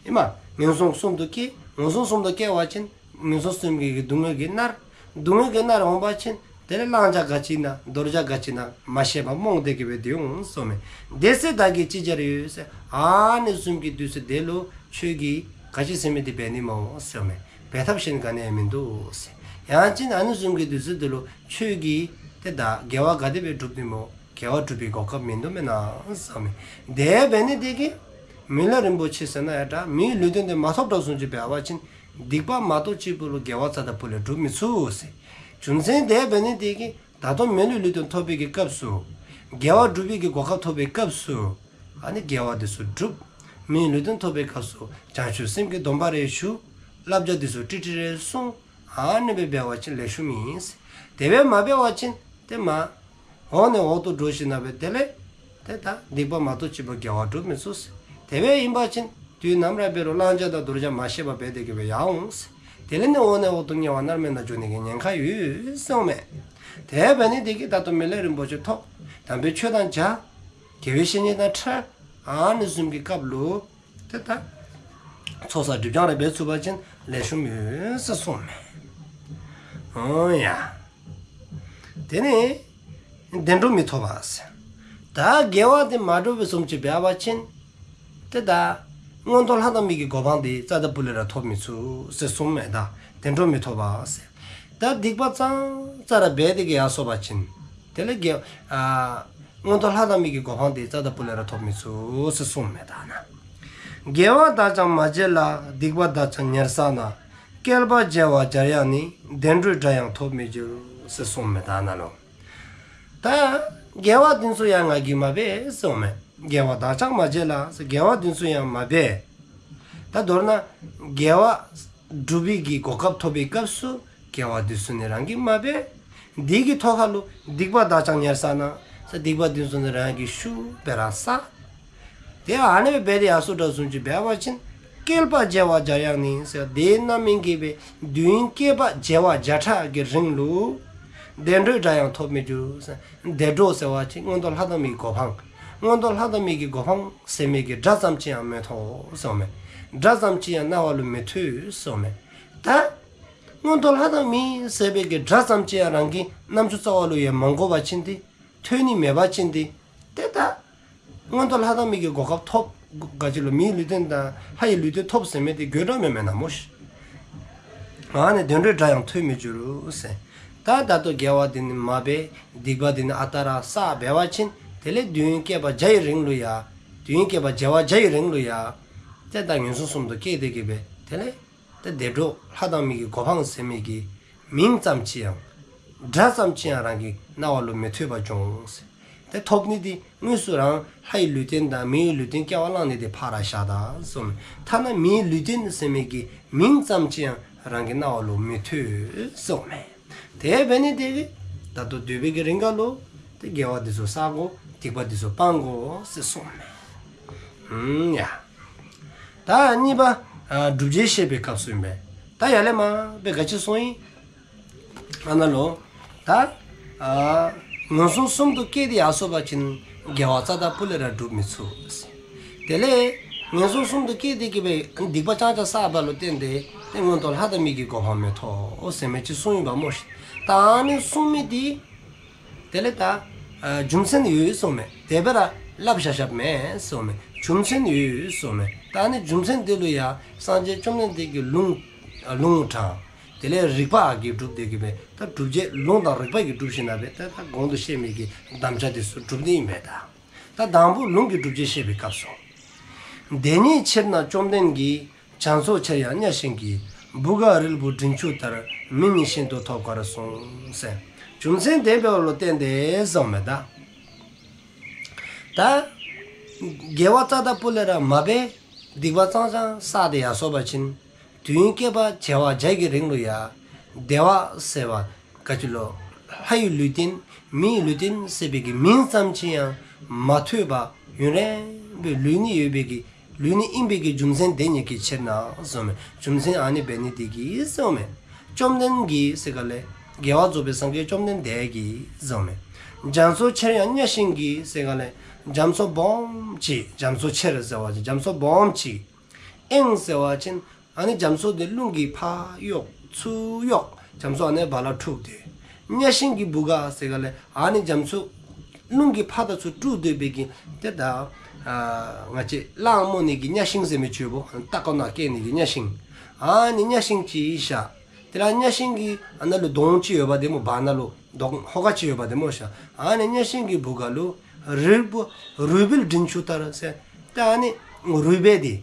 ཨེ་མ་ངན་སོང་གསུམ་དུ་སྐྱེ། ངན་སོང་གསུམ་དུ་སྐྱེ་བ་ཅིན་ངན་སོང་གསུམ་གྱི་སྡུག་བསྔལ་གྱིས་མནར། སྡུག་བསྔལ་གྱིས་མནར་འོང་བ་ཅིན་དེ་ལས་བླང་བྱ་ག་ཅི་ཨིན་ན་དོར་བྱ་ག་ཅི་ཨིན་ན་མ་ཤེས་པར་རྨོངས་ཏེ་གི་འབད་དེ་འོང་གསུངམ་མས། དེ་ཚེ་བདག་གིས་ཅི་བྱར་ཡོད་ཟེར། ཨ་ནི་གསུམ་གྱི་དུས་ཚོད་དེ་ལུ་ཁྱོད་ཀྱིས་ག་ཅི་ཟེར་མི་དེ་འབད་ནི་སྨོ་གསུངམ་མས། འབད་ཐབས་གཞན་ག་ནི་ཡང་མིན་འདུག་ཟེར། ཡང་ཅིན་ཨ་ནི་གསུམ་གྱི་དུས་ཚོད་དེ་ལུ་ཁྱོད་ཀྱིས་ཏེ་ད་དགེ་བ་ག་དེ་སྦེ་སྒྲུབ་ནི་སྨོ། དགེ་བ་སྒྲུབ་པའི་གོ་སྐབས་མིན་འདུག་མེན་ན་གསུངམ་མས། དེ་འབད་ནི་དེ་གིས་མི་ལུས་རིན་པོ་ཆེ་ཟེར་ན་ཡང་འདྲ་མིའི་ལུས་རྟེན་དེ་མ་ཐོབ་དྲགས་སོང་ཅི་འབད་བ་ཅིན་སྡིག་པ་མ་གཏོགས་ཅིག་པོ་ལུ་དགེ་བ་རྩ་དང་པོ་ལས་སྒྲུབ་མི་ཚུགས་ཟེར། རྒྱུ་མཚན་དེ་འབད་ནི་དེ་གིས་ད་ལྟོ་མི་ལུས་ལུས་རྟེན་ཐོབ་པའི་གི་སྐབས་སུ་དགེ་བ་སྒྲུབ་པའི་གི་གོ་སྐབས་ཐོབ་པའི་སྐབས་སུ་ཨ་ནི་དགེ་བ་དེ་ཚུ་སྒྲུབ། མིའི་ལུས་རྟེན་ཐོབ་པའི་སྐབས་སུ་བྱང་ཆུབ་སེམས་ཀྱི་སྡོམ་པ་རེ་ཞུ། བསླབ་བྱ་དེ་ཚུ་ཏིག་ཏིག་རེ་སྲུང་། ཨ་ནི་སྦེ་འབད་བ་ཅིན་ལེགས་ཤོམ་ཨིན། དེ་སྦེ་མ་འབད་བ་ཅིན་ཏེ་མ་འོག་ནས་འོག་ཏུ་འགྲོ་ཞིནམ་ལས་དེ་ལས་ཏེ་ད་སྡིག་པ་མ་གཏོགས་ཅིག་པོ་དགེ་བ་སྒྲུབ་མི་ཚུགས། དེ་སྦེ་ཨིན་པ་ཅིན་དུས་ནམ་ར་འབད་རུང་བླང་བྱ་དང་དོར་བྱ་མ་ཤེས་པར་འབད་དེ་གི་འབད་ཡར་འོང་། དེ་ལས་ནི་འོག་ནས་འོག་ཏུ་དམྱལ་བ་མནར་མེད་ནང་འགྱོ་ནི་གི་ཉེན་ཁ་ཡོད་གསུངམ་མས། དེ་འབད་ནི་དེ་གིས་ད་ལྟོ་མི་ལུས་རིན་པོ་ཆེ་ཐོབ། དམ་པའི་ཆོས་དང་མཇལ། དགེ་བའི་བཤེས་གཉེན་དང་འཕྲད། ཨ་ནི་བཟུམ་གྱི་སྐབས་ལུ་ཏེ་ད་ཚོགས་བསགས་སྒྲིབ་སྦྱང་རེ་འབད་ཚུགས་པ་ཅིན་ལེགས་ཤོམ་ཡོད་ཟེར་གསུངམ་མས། འོང་ཡ། དེ་ནི་བདེ་འགྲོ་མི་ཐོབ་པ་ཟེར། ད་དགེ་བ་དེ་མ་སྒྲུབ་པའི་བཟུམ་ཅིག་འབད་བ་ཅིན་ཏེ་ད་མངོན་མཐོ་ལྷ་དང་མི་གི་གོ་འཕང་དེ་རྩ་དང་པོ་ལས་ར་ཐོབ་མི་ཚུགས་ཟེར་གསུངམ་མས། ད་བདེ་འགྲོ་མི་ཐོབ་པ་ཟེར། ད་སྡིག་པ་ཙང་ཙ་ར་འབད་དེ་གི་ཡར་སོ་བ་ཅིན་དེ་ལས་དགེ་ཨ་མངོན་མཐོ་ལྷ་དང་མི་གི་གོ་འཕང་དེ་རྩ་དང་པོ་ལས་ར་ཐོབ་མི་ཚུགས་ཟེར་གསུངམ་མས། ད་ན་དགེ་བ་བདག་ཀྱང་མ་བྱས་ལ། སྡིག་པ་བདག་ཀྱང་ཉེར་བསགས་ན། བསྐལ་པ་བྱེ་བ་བརྒྱར་ཡང་ནི། བདེ་འགྲོའི་སྒྲ་ཡང་ཐོས་མི་འགྱུར་ཟེར་གསུངམ་མས། ད་ན་ལུ་ད་དགེ་བ་དེ་ཚུ་ཡང་ང་གིས་མ་འབད་གསུངམ་མས། དགེ་བ་བདག་ཀྱང་མ་བྱས་ལ་ཟེར། དགེ་བ་དེ་ཚུ་ཡང་མ་འབད། ད་མདོར་ན་དགེ་བ་སྒྲུབ་པའི་གི་གོ་སྐབས་ཐོབ་པའི་སྐབས་སུ་དགེ་བ་དེ་ཚུ་ནི་རང་གིས་མ་འབད། དེ་གི་ཐོག་ཁ་ལུ་སྡིག་པ་བདག་ཀྱང་ཉེར་བསགས་ན་ཟེར། སྡིག་པ་དེ་ཚུ་ནི་རང་གིས་ཤུགས་སྦེ་ར་བསགས། དེ་ཨ་ནི་སྦེ་འབད་དེ་ཡར་སོ་དྲགས་བཟུམ་ཅིག་འབད་བ་ཅིན་བསྐལ་པ་བྱེ་བ་བརྒྱར་ཡང་ནི་ཟེར། དེ་རྣམ་སྨིན་གྱི་སྦེ་དུས་ཡུན་བསྐལ་པ་བྱེ་བ་བརྒྱ་ཕྲག་གི་རིང་ལུ་བདེ་འགྲོའི་སྒྲ་ཡང་ཐོས་མི་འགྱུར་ཟེར། བདེ་འགྲོ་ཟེར་བ་ཅིན་མངོན་མཐོ་ལྷ་དང་མིའི་གོ་འཕང་། མངོན་མཐོ་ལྷ་དང་མིའི་གོ་འཕང་ཟེར་མི་གི་སྒྲ་ཙམ་ཅིག་ཡང་མི་ཐོས་གསུངམ་མས། སྒྲ་ཙམ་ཅིག་ཡང་རྣ་བ་ལུ་མི་ཐོས་གསུངམ་མས། ད་མངོན་མཐོ་ལྷ་དང་མི་ཟེར་བའི་གི་སྒྲ་ཙམ་ཅིག་ཡང་རང་གི་རྣམ་ཅོ་རྩ་བ་ལུ་ཡང་མ་གོ་བ་ཅིན་ཏེ་ཐོས་ནི་མེད་པ་ཅིན་ཏེ་ཏེ་ད་མངོན་མཐོ་ལྷ་དང་མི་གི་གོ་སྐབས་ཐོབ། ག་ཅི་ལོ། མིའི་ལུས་རྟེན་དང་ལྷ་ཡི་ལུས་རྟེན་ཐོབ་ཟེར་མི་དེ་དགོས་འགྲོ་མེད་མེན་ན་མོ་ཤིག། ཨ་ནི་བདེ་འགྲོའི་སྒྲ་ཡང་ཐོས་མི་འགྱུར་ཟེར། ད་ད་ལྟོ་དགེ་བ་དེ་ནི་མ་འབད། སྡིག་པ་དེ་ནི་ཨ་རྟག་ར་བསགས་འབད་བ་ཅིན་དེ་ལས་དུས་ཡུན་བསྐལ་པ་བརྒྱ་ཡི་རིང་ལུ་ཡང་དུས་ དུས་ཡུན་བསྐལ་པ་བྱེ་བ་བརྒྱ་ཡི་རིང་ལུ་ཡང་ཏེ་ད་ངན་སོང་གསུམ་དུ་སྐྱེས་ཏེ་གི་སྦེ་དེ་ལས་ཏེ་བདེ་འགྲོ་ལྷ་དང་མི་གི་གོ་འཕང་ཟེར་མི་གི་མིང་ཙམ་ཅིག་ཡང་སྒྲ་ཙམ་ཅིག་ཡང་རང་གི་རྣ་བ་ལུ་མི་ཐོས་པ་འབྱུང་ཟེར། ཏེ་ཐོབ་ནི་དེ་དངོས་སུ་རང་ལྷ་ཡི་ལུས་རྟེན་དང་མི་ཡི་ལུས་རྟེན་སྐྱེ་བ་བླངས་ནི་དེ་ཕར་བཞག་ད་གསུངམ་མས། ཐ་ན་མི་ཡི་ལུས་རྟེན་ཟེར་མི་གི་མིང་ཙམ་ཅིག་ཡང་རང་གི་རྣ་བ་ལུ་མི་ཐོས་གསུངམ་མས། དེ་འབད་ནི་དེ་གིས་ད་ལྟོ་སྡོད་པའི་གི་རིང་ཁ་ལུ་ཏེ་དགེ་བ་འདི་ཚུ་བསག་དགོ། སྡིག་པ་འདི་ཚུ་སྤང་དགོ་ཟེར་གསུངམ་མས། ཨུམ་ཡ། ད་གཉིས་པ་ཨ་སྒྲུབ་བྱེད་བཤད་པའི་སྐབས་སུ་ཨིན་པས། ད་ཡར་ལས་མར་སྦེ་ག་ཅི་གསུངས་ཡི། ཨ་ནཱ་ལུ་ད་ཨ་ངན་སོང་གསུམ་དུ་སྐྱེས་ཏེ་ཡར་སོ་བ་ཅིན་དགེ་བ་རྩ་དང་སྤུ་ལས་ར་སྒྲུབ་མི་ཚུགས་ཟེར། དེ་ལས་ངན་སོང་གསུམ་དུ་སྐྱེས་ཏེ་གི་སྦེ་སྡིག་པ་ཙང་ཙང་བསགས་པ་ལུ་བརྟེན་ཏེ་ཏེ་སྔོན་དུ་ལྷ་དང་མི་གི་གོ་འཕང་མི་ཐོབ་ཟེར་མི་ཅིག་གསུངས་ཡི་པ་སྨོ་ཤིག། ད་ཨ་ནི་གསུངས་མི་དེ་དེ་ལས་ད་ཨ་རྒྱུ་མཚན་ཡོད་གསུངམ་མས། དེ་སྦེ་ར་སླབ་བཞག་བཞགཔ་མེན་གསུངམ་མས། རྒྱུ་མཚན་ཡོད་གསུངམ་མས། ད་ཨ་ནི་རྒྱུ་མཚན་དེ་ལུ་ཡང་སངས་རྒྱས་བཅོམ་ལྡན་འདས་ཀྱིས་ལུང་ཨ་ལུང་དྲངས། དེ་ལས་རིགས་པ་གིས་སྒྲུབ་སྟེ་གི་སྦེ་ད་སྒྲུབ་བྱེད་ལུང་དང་རིགས་པ་གིས་སྒྲུབ་ཞིནམ་ལས་ད་ད་གོང་དུ་བཤད་མི་གི་དམ་བཅའ་དེ་ཚུ་སྒྲུབ་ནི་ཨིན་པས་ད། ད་དང་པོ་ལུང་གི་སྒྲུབ་བྱེད་བཤད་པའི་སྐབས་སུ། དེ་ཉིད་ཕྱིར་ན་བཅོམ་ལྡན་གྱིས། རྒྱ་མཚོ་ཆེར་ཡང་གཉའ་ཤིང་གི། བུ་ག་རིལ་བུ་མགྲིན་ཆུ་ལྟར། མིང་ནི་ཤིན་ཏུ་ཐོབ་དཀར་གསུངས་ཟེར། རྒྱུ་མཚན་དེ་འབདཝ་ལུ་བརྟེན་ཏེ་གསུངམ་མས་ད། ད་དགེ་བ་རྩ་དང་སྤུ་ལས་ར་མ་འབད། སྡིག་པ་ཙང་ཙང་བསགས་ཏེ་ཡར་སོ་བ་ཅིན་དུས་ཡུན་བསྐལ་པ་བྱེ་བ་བརྒྱ་གི་རིང་ལུ་ཡང་བདེ་བ་ཟེར་བ་ག་ཅི་ལོ། ལྷ་ཡི་ལུས་རྟེན་མི་ཡི་ལུས་རྟེན་ཟེར་བའི་གི་མིང་ཙམ་ཅིག་ཡང་མ་ཐོས་པར་ཡུན་རིང་པོ་ལུས་ནི་ཡོད་པའི་གི་ལུས་ནི་ཨིན་པའི་གི་རྒྱུ་མཚན་དེ་ཉིད་ཀྱི་ཕྱིར་ན་གསུངམ་མས། རྒྱུ་མཚན་ཨ་ནི་འབད་ནི་དེ་གིས་གསུངམ་མས། བཅོམ་ལྡན་གྱིས་ཟེར་ག་ལས་དགེ་བ་རྫོགས་པའི་སངས་རྒྱས་བཅོམ་ལྡན་འདས་ཀྱིས་གསུངམ་མས། རྒྱ་མཚོ་ཆེར་ཡང་གཉའ་ཤིང་གི་ཟེར་ག་ལས་རྒྱ་མཚོ་སྦོམ་ཅིག། རྒྱ་མཚོ་ཆེར་ཟེར་བ་ཅིན་རྒྱ་མཚོ་སྦོམ་ཅིག། གཡེང་ཟེར་བ་ཅིན་ཨ་ནི་རྒྱ་མཚོ་དེ་རླུང་གིས་ཕར་གཡོ་ཚུར་གཡོ། རྒྱ་མཚོ་ཨ་ནི་བར་ལ་འཁྲུགས་ཏེ། གཉའ་ཤིང་གི་བུ་ག་ཟེར་ག་ལས་ཨ་ནི་རྒྱ་མཚོ་རླུང་གིས་ཕར་དང་ཚུར་འཁྲུགས་སྡོད་པའི་གི་དེ་ད་ཨ་ང་བཅས་གླང་རྨོ་ནི་གི་གཉའ་ཤིང་ཟེར་མི་ཅིག་ཡོདཔ་སྨོ། སྟག་ཀོ་ནང་སྐྱེ་ནི་གི་གཉའ་ཤིང་། ཨ་ནི་གཉའ་ཤིང་ཅིག་ཤར། དེ་ལས་གཉའ་ཤིང་གི་ཨ་ནཱ་ལུ་གདོང་ཅིག་ཡོདཔ་དེ་སྨོ། བར་ན་ལུ་གདོང་ཧོ་ཀ་ཅིག་ཡོདཔ་དེ་སྨོ་ཤིག། ཨ་ནི་གཉའ་ཤིང་གི་བུ་ག་ལུ་རིལ་བུ་རུས་སྦལ་མགྲིན་ཆུ་ལྟར་ཟེར། ད་ཨ་ནི་རུས་སྦལ་དེ་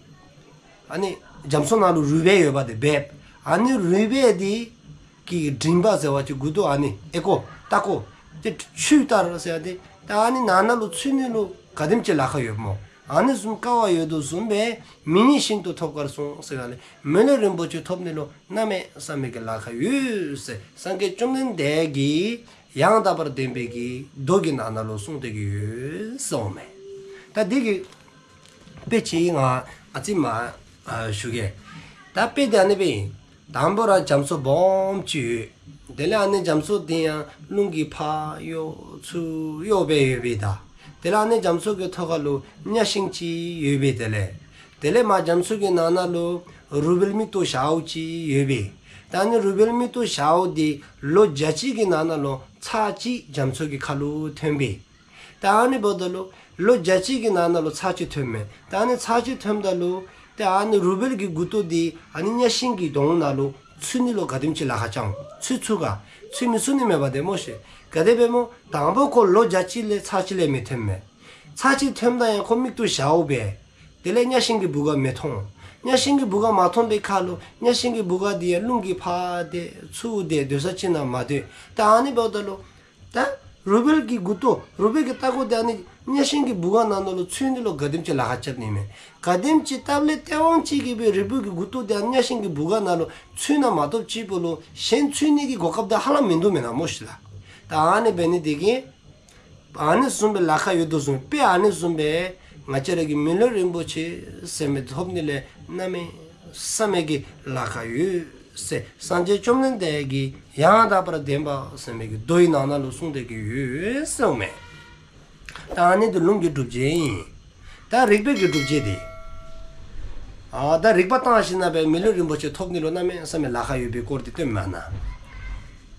ཨ་ནི་རྒྱ་མཚོ་ནང་ལུ་རུས་སྦལ་ཡོདཔ་དེ་སྦལཔ། ཨ་ནི་རུས་སྦལ་དེ་གི་མགྲིན་པ་ཟེར་བ་ཅིན་མགུ་ཏོ་ཨ་ནི་ཨེ་ཀོ་ལྟག་ཀོ་དེ་ཆུ་ལྟར་ཟེར་ཏེ། ད་ཨ་ནི་ནང་ན་ལུ་ཚུད་ནི་ལུ་ག་དེམ་ཅིག་ལཱ་ཁག་ཡོདཔ་སྨོ། ཨ་ནི་བཟུམ་དཀའ་བ་ཡོད་དོ་བཟུམ་སྦེ་མིང་ནི་ཤིན་ཏུ་ཐོབ་དཀར་གསུངས་ཟེར་ག་ལས་མི་ལུས་རིན་པོ་ཆེ་ཐོབ་ནི་ལུ་གནམ་མེད་ས་མེད་ཀྱི་ལཱ་ཁག་ཡོད་ཟེར་སངས་རྒྱས་བཅོམ་ལྡན་འདས་ཀྱིས་ཡང་དག་པར་ལྡན་པའི་གི་མདོ་གི་ནང་ན་ལུ་གསུངས་ཏེ་གི་ཡོད་གསུངམ་མས། ད་འདི་གི་དཔེ་ཅིག་ང་ཨ་ཙི་མར་ཨ་ཞུ་གེ། ད་དཔེ་དེ་ཨ་ནི་སྦེ་ཨིན། དང་པོ་ར་རྒྱ་མཚོ་སྦོམ་ཅིག་ཡོད། དེ་ལས་ཨ་ནི་རྒྱ་མཚོ་དེ་ཡང་རླུང་གིས་ཕར་གཡོ་ཚུར་གཡོ་སྦེ་ཡོད་པའི་ད། དེ་ལས་ཨ་ནི་རྒྱ་མཚོ་གི་ཐོག་ཁ་ལུ་གཉའ་ཤིང་ཅིག་ཡོད་པའི་དེ་ལས། དེ་ལས་མར་རྒྱ་མཚོ་གི་ནང་ན་ལུ་རུས་སྦལ་མིག་ཏོ་ཞརཝ་ཅིག་ཡོད་པའི། ད་ཨ་ནི་རུས་སྦལ་མིག་ཏོ་ཞརཝ་དེ་ལོ་བརྒྱ་གཅིག་གི་ནང་ན་ལུ་ཚར་གཅིག་རྒྱ་མཚོ་གི་ཁ་ལུ་ཐོན་པའི། ད་ཨ་ནི་འབདཝ་ད་ལུ་ལོ་བརྒྱ་གཅིག་གི་ནང་ན་ལུ་ཚར་གཅིག་ཐོནམ་མས། ད་ཨ་ནི་ཚར་གཅིག་ཐོནམ་ད་ལུ་ཏེ་ཨ་ནི་རུས་སྦལ་གྱི་མགུ་ཏོ་འདི་ཨ་ནི་གཉའ་ཤིང་གི་གདོང་ནང་ལུ་ཚུད་ནི་ལུ་ག་དེམ་ཅིག་ལཱ་ཁག་རྐྱབ་འོང་། ཚུད་ཚུགས་ག། ཚུད་མི་ཚུགས་ནི་མེད་པ་དེ་སྨོ་ཤེ། ག་དེ་སྦེ་སྨོ། དང་པོ་ཁོ་ལོ་བརྒྱ་གཅིག་ལས་ཚར་གཅིག་ལས་མི་ཐོནམ་མས། ཚར་གཅིག་ཐོནམ་ད་ཡང་ཁོ་མིག་ཏོ་ཞརཝ་སྦེ། དེ་ལས་གཉའ་ཤིང་གི་བུ་ག་མི་མཐོང་། གཉའ་ཤིང་གི་བུ་ག་མ་མཐོང་པའི་ཁར་ལུ་གཉའ་ཤིང་གི་བུ་ག་འདི་ཡང་རླུང་གིས་ཕར་འདེད་ཚུར་འདེད་སྡོད་ས་ཅིག་ནང་མ་སྡོད། ད་ཨ་ནི་འབདཝ་ད་ལུ་ད་རུས་སྦལ་གྱི་མགུ་ཏོ་རུས་སྦལ་གྱི་ལྟག་ཀོ་འདི་ཨ་ནི་གཉའ་ཤིང་གི་བུ་ག་ནང་ན་ལུ་ཚུད་ནི་ལུ་ག་དེམ་ཅིག་ལཱ་ཁག་རྐྱབ་ནི་མས། ག་དེམ་ཅིག་སྟབས་ལེགས་སྟེས་དབང་ཅིག་གིས་སྦེ་རུས་སྦལ་གྱི་མགུ་ཏོ་འདི་ཨ་ནི་གཉའ་ཤིང་གི་བུ་ག་ནང་ལུ་ཚུད་ན་མ་གཏོགས་ཅིག་པོ་ལུ་གཞན་ཚུད་ནི་གི་གོ་སྐབས་འདི་ཧ་ལམ་མིན་འདུག་མེན་ན་སྨོ་ཤེ་ལགས། ད་ཨ་ནི་འབད་ནི་འདི་གིས་ཨ་ནི་བཟུམ་སྦེ་ལཱ་ཁག་ཡོད་དོ་བཟུམ་སྦེ་ཨ་ནི་བཟུམ་སྦེ་ང་བཅས་ར་གི་མི་ལུས་རིན་པོ་ཆེ་ཟེར་མི་ཐོབ་ནི་ལས་གནམ་མེད་ས་མེད་ཀྱི་ལཱ་ཁག་ཡོད་ཟེར་སངས་རྒྱས་བཅོམ་ལྡན་འདས་ཀྱིས་ཡང་དག་པར་ལྡན་པ་ཟེར་མི་གི་མདོ་ཡི་ནང་ན་ལུ་གསུངས་ཏེ་གི་ཡོད་གསུངམ་མས། ད་ཨ་ནི་འདི་ལུང་གི་སྒྲུབ་བྱེད་ཨིན། ད་རིགས་པའི་གི་སྒྲུབ་བྱེད་དེ། ཨ་ད་རིགས་པ་བཏང་ཞིནམ་ལས་མི་ལུས་རིན་པོ་ཆེ་ཐོབ་ནི་ལུ་གནམ་མེད་ས་མེད་ལཱ་ཁག་ཡོད་པའི་སྐོར་དེ་སྟོནམ་མས་ན།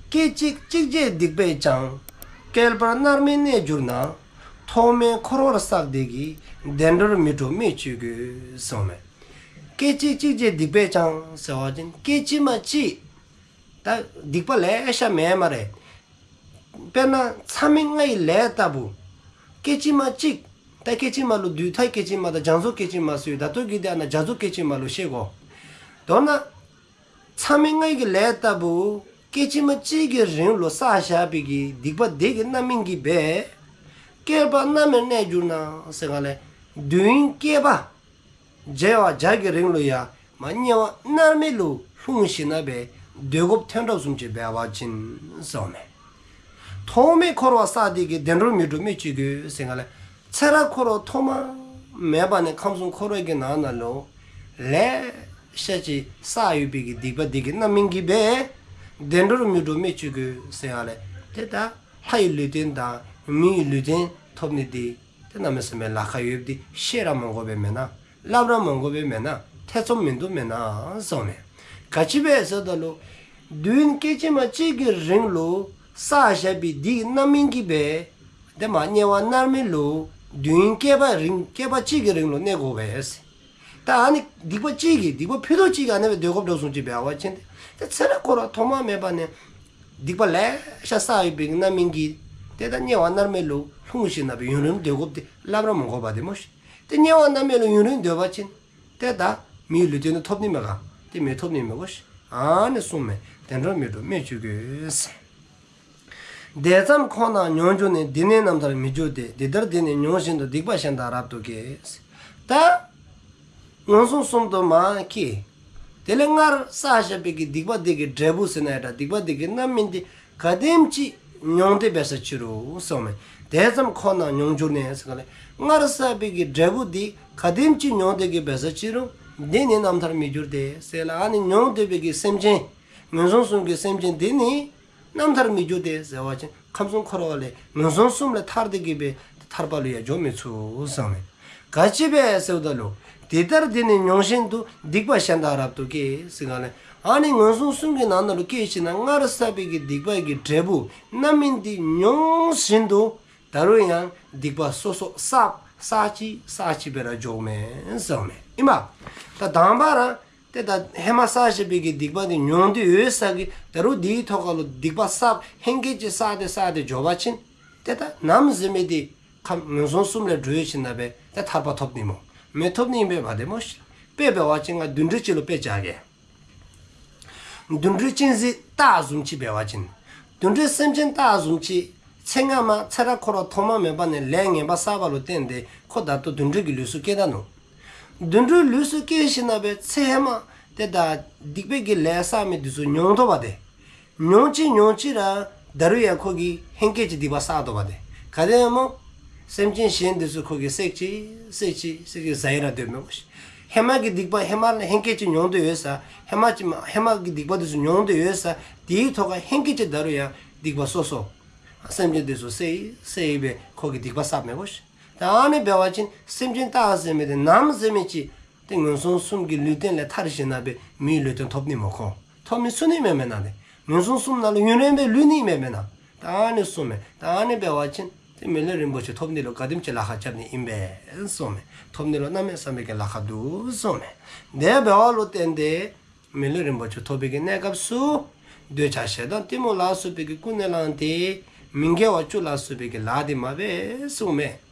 སྐད་ཅིག་གཅིག་བྱས་སྡིག་པས་ཀྱང་། བསྐལ་པར་མནར་མེད་གནས་གྱུར་ན། ཐོག་མེད་འཁོར་བར་བསགས་སྡིག་གིས། བདེ་འགྲོར་མི་འགྲོ་སྨོས་ཅི་དགོས་གསུངམ་མས། སྐད་ཅིག་གཅིག་བྱས་སྡིག་པས་ཀྱང་ཟེར་བ་ཅིན་སྐད་ཅིག་མ་གཅིག། ད་སྡིག་པ་ལེ་ཤ་མེན་སྨ་རེ། དཔེར་ན་མཚམས་མེད་ལྔ་ཡི་ལས་ལྟ་བུ། སྐད་ཅིག་མ་གཅིག་ ད་སྐད་ཅིག་མ་ལུ་དུས་མཐའ་སྐད་ཅིག་མ་དང་རྒྱ་མཚོ་སྐད་ཅིག་མ་ཟེར་ཡོད། ད་ལྟོ་གི་དེ་ཨ་ནཱ་རྒྱ་མཚོ་སྐད་ཅིག་མ་ལུ་ཤེས་དགོ། མདོར་ན་མཚམས་མེད་ལྔའི་གི་ལས་ལྟ་བུ་སྐད་ཅིག་མ་གཅིག་གི་རིང་ལུ་བསགས་བཞག་པའི་གི་སྡིག་པ་དེ་གི་རྣམ་སྨིན་གྱིས་སྦེ། བསྐལ་པ་མནར་མེད་གནས་གྱུར་ན་ཟེར་ག་ལས། དུས་ཡུན་བསྐལ་པ་བྱེ་བ་བརྒྱ་གི་རིང་ལུ་ཡང་མ་དམྱལ་བ་མནར་མེད་ལུ་ལྷུང་ཞིནམ་ལས་སྡོད་དགོཔ་ཐོན་གྲབས་བཟུམ་ཅིག་འབད་བ་ཅིན་ཟེརཝ་མས། ཐོག་མེད་འཁོར་བ་བསགས་དེ་གིས། བདེ་འགྲོར་མི་འགྲོ་སྨོས་ཅི་དགོས་ཟེར་ག་ལས། ཚེ་རབས་འཁོར་བ་ཐོག་མ་མེད་པ་ནས་ཁམས་གསུམ་འཁོར་བའི་གི་ནང་ན་ལུ་ལེ་ཤ་ཅིག་བསགས་ཡོད་པའི་གི་སྡིག་པ་དེ་གི་རྣམ་སྨིན་གྱིས་སྦེ། བདེ་འགྲོར་མི་འགྲོ་སྨོས་ཅི་དགོས་ཟེར་ག་ལས། དེ་ད་ལྷ་ཡི་ལུས་རྟེན་དང་མི་ཡི་ལུས་རྟེན་ཐོབ་ནི་དེ་དེ་གནམ་མེད་ས་མེད་ལཱ་ཁག་ཡོདཔ་དེ་ཤེས་ར་མ་དགོ་པས་མེན་ན། སླབ་ར་མ་དགོ་པས་མེན་ན། ཐེ་ཚོམ་མིན་འདུག་མེན་ན་ཟེརཝ་མས། ག་ཅི་སྦེ་ཟེར་བ་ཅིན་དུས་ཡུན་སྐད་ཅིག་མ་གཅིག་གི་རིང་ལུ་བསགས་བཞག་པའི་སྡིག་རྣམ་སྨིན་གྱིས་སྦེ། དེ་མ་དམྱལ་བ་མནར་མེད་ལུ་དུས་ཡུན་བསྐལ་པ་རིང་བསྐལ་པ་གཅིག་གི་རིང་ལུ་གནས་དགོ་པས། ད་ཨ་ནི་སྡིག་པ་གཅིག་གིས་སྡིག་པ་ཕུད་རྡོག་གཅིག་གིས་ཨ་ནི་སྦེ་སྡོད་དགོཔ་འགྲོ་སོང་ཅིག་འབད་བ་ཅིན་ཏེ་ཚེ་རབས་འཁོར་བ་ཐོག་མ་མེད་པ་ནས་སྡིག་པ་ལེ་ཤ་བསགས་ཡོད་པའི་རྣམ་སྨིན་གྱིས་ཏེ་ད་དམྱལ་བ་མནར་མེད་ལུ་ལྷུང་ཞིནམ་ལས་ཡུན་རིང་སྡོད་དགོཔ་དེ་སླབ་ར་མ་དགོ་པས་དེ་མོ་ཤིག། ཏེ་དམྱལ་བ་མནར་མེད་ལུ་ཡུན་རིང་སྡོད་པ་ཅིན་ཏེ་ད་མིའི་ལུས་རྟེན་དེ་ཐོབ་ནི་མས་ག། ཏེ་མི་ཐོབ་ནི་མས་གོ་ཤིག། ཨ་ནི་གསུངམ་མས། བདེ་འགྲོར་མི་འགྲོ་སྨོས་ཅི་དགོས་ཟེར། དེ་ཙམ་ཁོ་ན་མྱོང་གྱུར་ནས། འདི་ནི་རྣམ་ཐར་མི་འགྱུར་ཏེ། འདི་ལྟར་འདི་ནི་མྱོང་བཞིན་དུ། སྡིག་པ་གཞན་དག་རབ་ཏུ་སྐྱེ། ད་ངན་སོང་གསུམ་དུ་མར་སྐྱེ། དེ་ལས་སྔར་བསགས་བཞག་པའི་གི་སྡིག་པ་དེ་གི་འབྲས་བུ་ཟེར་ན་ཡང་འདྲ། སྡིག་པ་དེ་གི་རྣམ་སྨིན་དེ་ག་དེམ་ཅིག་མྱོང་སྟེ་འབད་ས་ཅི་རུང་ཟེརཝ་མས། དེ་ཙམ་ཁོ་ན་མྱོང་གྱུར་ནས་ཟེར་ག་ལས། སྔར་བསགས་པའི་གི་འབྲས་བུ་དེ་ག་དེམ་ཅིག་མྱོང་སྟེ་གི་འབད་ས་ཅི་རུང་། འདི་ནི་རྣམ་ཐར་མི་འགྱུར་ཏེ་ཟེར་ལ། ཨ་ནི་མྱོང་སྡོད་པའི་གི་སེམས་ཅན་ངན་སོང་གསུམ་གྱི་སེམས་ཅན་དེ་ནི་རྣམ་ཐར་མི་འགྱུར་ཏེ་ཟེར་བ་ཅིན་ཁམས་གསུམ་འཁོར་བ་ལས་ངན་སོང་གསུམ་ལས་ཐར་ཏེ་གི་སྦེ་ཐར་པ་ལུ་ཡང་འགྱོ་མི་ཚུགས་ཟེརཝ་མས། ག་ཅི་སྦེ་ཟེར་བ་ཅིན་དེ་ལྟར་འདི་ནི་མྱོང་བཞིན་དུ། སྡིག་པ་གཞན་དག་རབ་ཏུ་སྐྱེ་ཟེར་ག་ལས། ཨ་ནི་ངན་སོང་གསུམ་གྱི་ནང་ན་ལུ་སྐྱེ་ཞིནམ་ལས་སྔར་བསགས་པའི་གི་སྡིག་པ་གི་འབྲས་བུ་རྣམ་སྨིན་དེ་མྱོང་བཞིན་དུ་ད་རུང་ཡང་སྡིག་པ་སོ་སོ་བསགས་བསགས་ཅི་བསགས་ཅི་སྦེ་ར་འགྱོཝ་མས་ཟེརཝ་མས། ཨིན་མས། ད་དང་པ་ར་ཏེ་ད་ཧེ་མ་བསགས་བཞག་པའི་གི་སྡིག་པ་དེ་མྱོང་སྟེ་ཡོད་ས་གི་ད་རུང་དེའི་ཐོག་ཁ་ལུ་སྡིག་པ་བསགས་ཧེང་སྐལ་ཅིག་བསགས་ཏེ་བསགས་ཏེ་འགྱོ་བ་ཅིན་ཏེ་ད་ནམ་ཟེར་མི་དེ་ཁམས་ངན་སོང་གསུམ་ལས་གྲོལ་ཞིནམ་ལས་སྦེ་ཏེ་ཐར་པ་ཐོབ་ནི་སྨོ། མི་ཐོབ་ནི་ཨིན་པས་པ་དེ་མོ་ཤིག། དཔེ་འབད་བ་ཅིན་ང་དུད་འགྲོའི་ཅིག་ལུ་དཔེ་བཞག་གེ། དུད་འགྲོའི་གཅན་གཟན་སྟག་བཟུམ་ཅིག་འབད་བ་ཅིན། དུད་འགྲོའི་སེམས་ཅན་སྟག་བཟུམ་ཅིག་ཚེ་སྔ་མ་ཚེ་རབས་འཁོར་བ་ཐོག་མ་མེད་པ་ནས་ལས་ངན་པ་བསགས་པ་ལུ་བརྟེན་ཏེ་ཁོ་ད་ལྟོ་དུད་འགྲོའི་གི་ལུས་སུ་སྐྱེས་ད་ནུག། དུད་འགྲོའི་ལུས་སུ་སྐྱེས་ཞིནམ་ལས་སྦེ་ཚེ་ཧེ་མ་ཏེ་ད་སྡིག་པའི་གི་ལས་བསགས་མི་དེ་ཚུ་མྱོང་དོ་བ་ཏེ། མྱོང་ཅི་མྱོང་ཅི་ར་ད་རུང་ཡང་ཁོ་གིས་ཧེང་སྐལ་ཅིག་སྡིག་པ་བསགས་དོ་བ་ཏེ། ག་དེ་སྨོ། སེམས་ཅན་གཞན་དེ་ཚུ་ཁོ་གིས་བསད་ཅི་བསད་ཅི་བསད་ཅི་བཟའ་ཡི་ར་སྡོད་མི་དགོ་ཤིག། ཧེ་མ་གི་སྡིག་པ་ཧེ་མ་ལས་ཧེང་སྐལ་ཅིག་མྱོང་སྟེ་ཡོད་ས། ཧེ་མ་ཅིག་མ་ཧེ་མ་གི་སྡིག་པ་དེ་ཚུ་མྱོང་སྟེ་ཡོད་ས། དེའི་ཐོག་ཁ་ཧེང་སྐལ་ཅིག་ད་རུང་ཡང་སྡིག་པ་སོ་སོ་སེམས་ཅན་དེ་ཚུ་བསད་ཡི་བསད་ཡི་སྦེ་ཁོ་གིས་སྡིག་པ་བསགས་མི་དགོ་ཤིག། ད་ཨ་ནི་འབད་བ་ཅིན་སེམས་ཅན་སྟག་ཟེར་མི་དེ་ནམ་ཟེར་མི་ཅིག་ཏེ་ངན་སོང་གསུམ་གྱི་ལུས་རྟེན་ལས་ཐར་ཞིནམ་ལས་སྦེ་མིའི་ལུས་རྟེན་ཐོབ་ནི་སྨོ་ཁོ། ཐོབ་མི་ཚུགས་ནི་མས་མེན་ན་ཏེ། ངན་སོང་གསུམ་ནང་ལུ་ཡུན་རིངམོ་སྦེ་ལུས་ནི་མས་མེན་ན། ད་ཨ་ནི་གསུངམ་མས། ད་ཨ་ནི་འབད་བ་ཅིན་ཏེ་མི་ལུས་རིན་པོ་ཆེ་ཐོབ་ནི་ལུ་ག་དེམ་ཅིག་ལཱ་ཁག་རྐྱབ་ནི་ཨིན་པས་གསུངམ་མས། ཐོབ་ནི་ལུ་གནམ་མེད་ས་མེད་ཀྱི་ལཱ་ཁག་འདུག་གསུངམ་མས། དེ་འབདཝ་ལུ་བརྟེན་ཏེ་མི་ལུས་རིན་པོ་ཆེ་ཐོབ་པའི་གི་གནས་སྐབས་སུ་འདོད་ཆགས་ཞེ་སྡང་གཏི་མུག་ལ་སོགས་པའི་གི་ཀུན་ནས་བསླངས་ཏེ་མི་དགེ་བ་བཅུ་ལ་སོགས་པའི་གི་ལཱ་དེ་མ་འབད་གསུངམ་མས།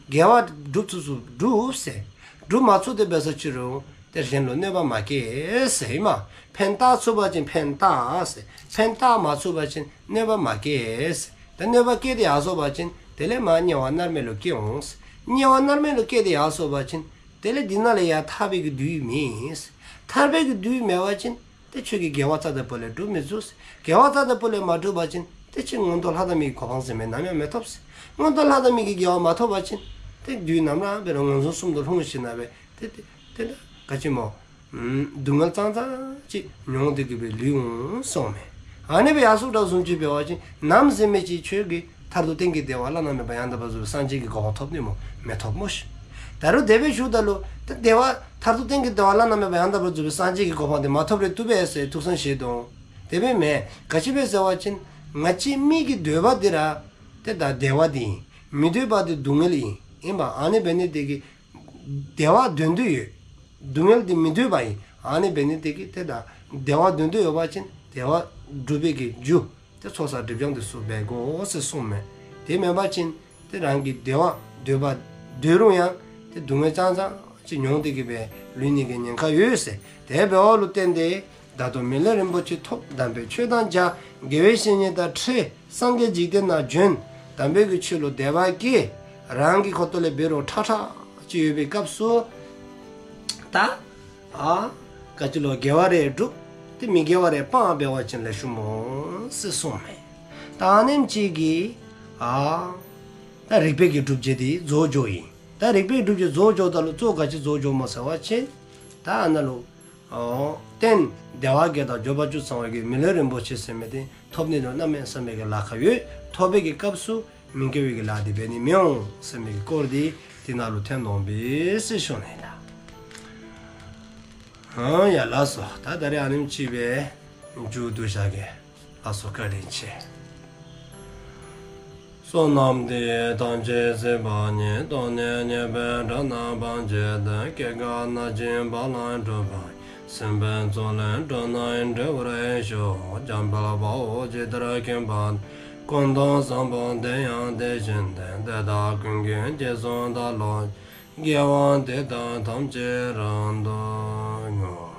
དགེ་བ་སྒྲུབ་ཚུགས་ཚུགས་སྒྲུབ་ཟེར། སྒྲུབ་མ་ཚུགས་ཏེ་འབད་ས་ཅི་རུང་ཏེ་གཞན་ལུ་གནོད་པ་མ་བསྐྱལ་ཟེར་ཨིན་མས། ཕན་བཏགས་ཚུགས་པ་ཅིན་ཕན་བཏགས་ཟེར། ཕན་བཏགས་མ་ཚུགས་པ་ཅིན་གནོད་པ་མ་བསྐྱལ་ཟེར། ད་གནོད་པ་བསྐྱལ་ཏེ་ཡར་སོང་པ་ཅིན་དེ་ལས་མར་དམྱལ་བ་མནར་མེད་ལུ་སྐྱེ་འོང་ཟེར། དམྱལ་བ་མནར་མེད་ལུ་སྐྱེས་ཏེ་ཡར་སོང་པ་ཅིན་དེ་ལས་འདི་ནང་ལས་ཡར་ཐར་བའི་གི་དུས་མེད་ཟེར། ཐར་བའི་གི་དུས་མེད་པ་ཅིན་ཏེ་ཁྱོད་ཀྱིས་དགེ་བ་རྩ་དང་པོ་ལས་སྒྲུབ་མི་ཚུགས། དགེ་བ་རྩ་དང་པོ་ལས་མ་སྒྲུབ་པ་ཅིན་ཏེ་ཁྱོད་མངོན་མཐོ་ལྷ་དང་མིའི་གོ་འཕང་ཟེར་མི་ནམ་ཡང་མི་ཐོབ་ཟེར། མངོན་མཐོ་ལྷ་དང་མིའི་གི་དགེ་བ་མ་ཐོབ་པ་ཅིན་ཏེ་དུས་ནམ་ར་འབད་རུང་ངན་སོང་གསུམ་དུ་ལྷུང་ཞིནམ་ལས་སྦེ་ཏེ་ཏེ་ཏེ་ད་ག་ཅི་སྨོ། ཨམ་སྡུག་བསྔལ་ཙང་ཙང་ཅིག་མྱོང་སྟེ་གི་སྦེ་ལུས་འོང་གསུངམ་མས། ཨ་ནི་སྦེ་ཡར་སོང་དྲགས་བཟུམ་ཅིག་འབད་བ་ཅིན་ནམ་ཟེར་མི་ཅིག་ཁྱོད་ཀྱིས་མཐར་ཐུག་གཏན་གྱི་བདེ་བ་བླ་ན་མེད་པ་ཡང་དག་པར་རྫོགས་པའི་སངས་རྒྱས་ཀྱི་གོ་འཕང་ཐོབ་ནི་སྨོ། མི་ཐོབ་སྨོ་ཤིག། ད་རུང་དེ་སྦེ་ཞུཝ་ད་ལུ་ད་བདེ་བ་མཐར་ཐུག་གཏན་གྱི་བདེ་བ་བླ་ན་མེད་པ་ཡང་དག་པར་རྫོགས་པའི་སངས་རྒྱས་ཀྱི་གོ་འཕང་དེ་མ་ཐོབ་རུང་བཏུབ་པས་ཟེར་ཐུགས་བསམ་བཞེས་དོ། དེ་སྦེ་མེན། ག་ཅི་སྦེ་ཟེར་བ་ཅིན་ང་བཅས་མི་གི་འདོད་པ་འདི་ར་ཏེ་ད་བདེ་བ་འདི་ཨིན། མི་འདོད་པ་འདི་སྡུག་བསྔལ་ཨིན། ཨིན་པ་ཨ་ནི་འབད་ནི་དེ་གིས་བདེ་བ་འདོད་འདོད་ཡོད། སྡུག་བསྔལ་འདི་མི་འདོད་པ་ཨིན། ཨ་ནི་འབད་ནི་དེ་གིས་ཏེ་ད་བདེ་བ་འདོད་འདོད་ཡོད་པ་ཅིན་བདེ་བ་སྒྲུབ་པའི་གི་རྒྱུ་ཏེ་ཚོགས་བསགས་སྒྲིབ་སྦྱང་དེ་ཚུ་འབད་དགོ་ཟེར་གསུངམ་མས། དེ་མེན་པ་ཅིན་ཏེ་རང་གི་བདེ་བ་འདོད་པ་ སྡོད་རུང་ཡང་ཏེ་སྡུག་བསྔལ་ཙང་ཙང་ཅིག་མྱོང་སྟེ་གི་སྦེ་ལུས་ནི་གི་ཉེན་ཁ་ཡོད་ཟེར། དེ་འབདཝ་ལུ་བརྟེན་ཏེ་ད་ལྟོ་མི་ལུས་རིན་པོ་ཆེ་ཐོབ། དམ་པའི་ཆོས་དང་མཇལ། དགེ་བའི་བཤེས་གཉེན་དང་འཕྲད། སངས་རྒྱས་འཇིག་རྟེན་ན་བྱོན། དམ་པའི་གི་ཆོས་ལུ་དད་པ་སྐྱེ། རང་གི་ཁ་ཐུག་ལས་འབད་རུང་ཁྲག་ཁྲག་ཅིག་ཡོད་པའི་སྐབས་སུ་ད་ཨ་ག་ཅི་ལོ་དགེ་བ་རེ་སྒྲུབ། ཏེ་མི་དགེ་བ་རེ་སྤང་འབད་བ་ཅིན་ལེགས་ཤོམ་འོང་ཟེར་གསུངས་མས། ད་ཨ་ནེམ་ཅིག་གིས་ཨ་ད་རིག་པའི་གི་སྒྲུབ་བྱེད་འདི་རྫོགས་འགྱོཝ་ཨིན། ད་རིག་པའི་སྒྲུབ་བྱེད་རྫོགས་འགྱོཝ་ད་ལུ་གཙོ་བོ་ག་ཅི་རྫོགས་འགྱོཝ་སྨོ་ཟེར་བ་ཅིན་ད་ཨ་ནཱ་ལུ་ཨོ་རྟེན་བདེ་བ་བརྒྱད་དང་འབྱོར་པ་བཅུ་ཚང་བའི་གི་མི་ལུས་རིན་པོ་ཆེ་ཟེར་མི་འདི་ཐོབ་ནི་ལུ་གནམ་མེད་ས་མེད་ཀྱི་ལཱ་ཁག་ཡོད། ཐོབ་པའི་གི་སྐབས་སུ་མི་དགེ་བའི་གི་ལཱ་འདི་འབད་ནི་མི་འོང་ཟེར་མི་གི་སྐོར་འདི་འདི་ནང་ལུ་ཐོན་འོང་པས་ཟེར་ཞུ་ནི་ལགས། ཨོ་ཡ་ལགས་སོ། ད་ད་རེས་ཨ་ནེམ་ཅིག་སྦེ་མཇུག་བསྡུ་བཞག་གེ། ལགས་སོ། བཀའ་དྲིན་ཆེ། བསོད་ནམས་འདི་ཡིས་ཐམས་ཅད་གཟིགས་པ་ཉིད། ཐོབ་ནས་ཉེས་པའི་དགྲ་རྣམས་ཕམ་བྱས་ཏེ། སྐྱེ་རྒ་ན་འཆིའི་རྦ་རླབས་འཁྲུགས་པ་ཡི། སྲིད་པའི་མཚོ་ལས་འགྲོ་རྣམས་སྒྲོལ་བར་ཤོག། འཇམ་དཔལ་དཔའ་བོས་ཇི་ལྟར་མཁྱེན་པ་དང་། ཀུན་ཏུ་བཟང་པོ་དེ་ཡང་དེ་བཞིན་ཏེ། དེ་དག་ཀུན་གྱི་རྗེས་སུ་བདག་སློབ་ཅིང་། དགེ་བ་འདི་དག་ཐམས་ཅད་རབ་ཏུ་བསྔོ།